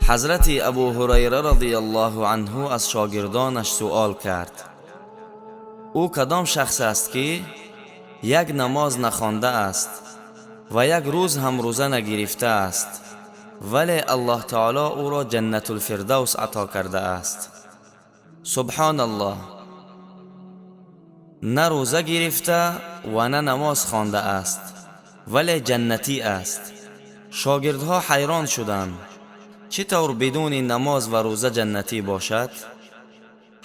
Ҳазрати Абу Ҳурайра радиаллоҳу анҳу аз шогирдонаш суол кард: ӯ кадом шахс аст, ки як намоз нахондааст ва як рӯз ҳам рӯза нагирифтааст, вале Аллоҳ таоло ӯро Ҷаннатулфирдавс ато кардааст? Субҳоналлоҳ, на рӯза гирифта ва на намоз хондааст, вале ҷаннатӣ аст. Шогирдҳо ҳайрон шуданд: чӣ тавр бидуни намоз ва рӯза ҷаннатӣ бошад?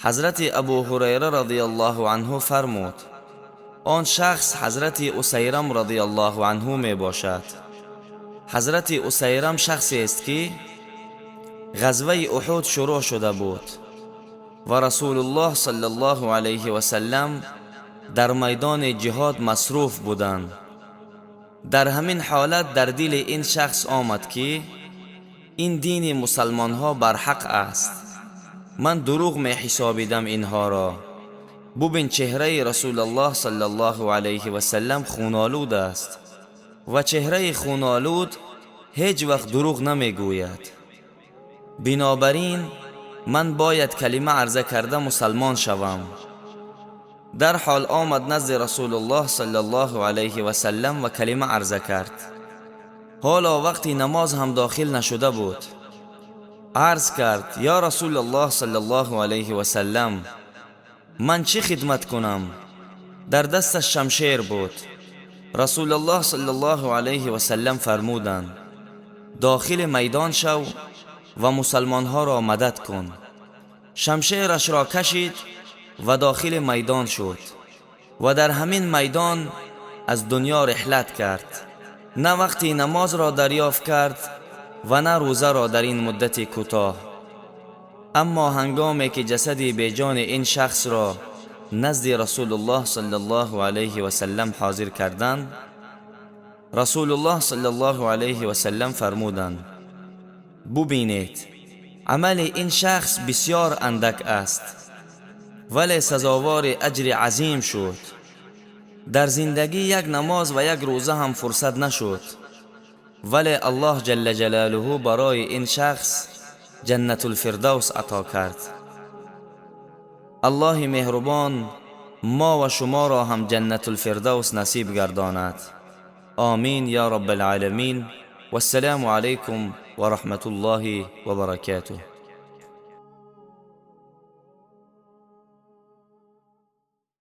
Ҳазрати Абу Ҳурайра радиаллоҳу анҳу фармуд: он шахс ҳазрати Усайрам радиаллоҳу анҳу мебошад. Ҳазрати Усайрам шахсест, ки ғазваи Уҳуд шурӯъ шуда буд ва Расулуллоҳ саллаллоҳу алайҳи васаллам дар майдони ҷиҳод масруф буданд. Дар ҳамин ҳолат дар дили ин шахс омад, ки ин дини мусалмонҳо барҳақ аст, ман дурӯғ меҳисобидам инҳоро. Бубин, чеҳраи Расулуллоҳ саллаллоҳу алайҳи васаллам хунолуд аст ва чеҳраи хунолуд ҳеҷ вақт дурӯғ намегӯяд. Бинобар ин ман бояд калима арза карда мусалмон шавам. Дарҳол омад назди Расулуллоҳ саллаллоҳу алайҳи васаллам ва калима арза кард. Ҳоло вақти намоз ҳам дохил нашуда буд. Арз кард: ё Расулуллоҳ саллаллоҳу алайҳи васаллам, ман чӣ хидмат кунам? Дар дасташ шамшер буд. Расулуллоҳ саллаллоҳу алайҳи васаллам фармуданд: дохили майдон шав ва мусалмонҳоро мадад кун. Шамшерашро кашид ва дохили майдон шуд ва дар ҳамин майдон аз дунё реҳлат кард. На вақти намозро дарёфт кард ва на рӯзаро дар ин муддати кӯтоҳ. Аммо ҳангоме ки ҷасади беҷони ин шахсро назди Расулуллоҳ саллаллоҳу алайҳи васаллам ҳозир карданд, Расулуллоҳ саллаллоҳу алайҳи васаллам фармуданд: бубинед, амали ин шахс бисёр андак аст, вале сазовори аҷри азим шуд. Дар зиндагӣ як намоз ва як рӯза ҳам фурсат нашуд, вале Аллоҳ ҷалла ҷалолуҳу барои ин шахс Ҷаннатулфирдавс ато кард. Аллоҳи меҳрубон мо ва шуморо ҳам Ҷаннатулфирдавс насиб гардонад. Омин ё Раббалъоламин. Вассалому алайкум ва раҳматуллоҳи ва баракотуҳ.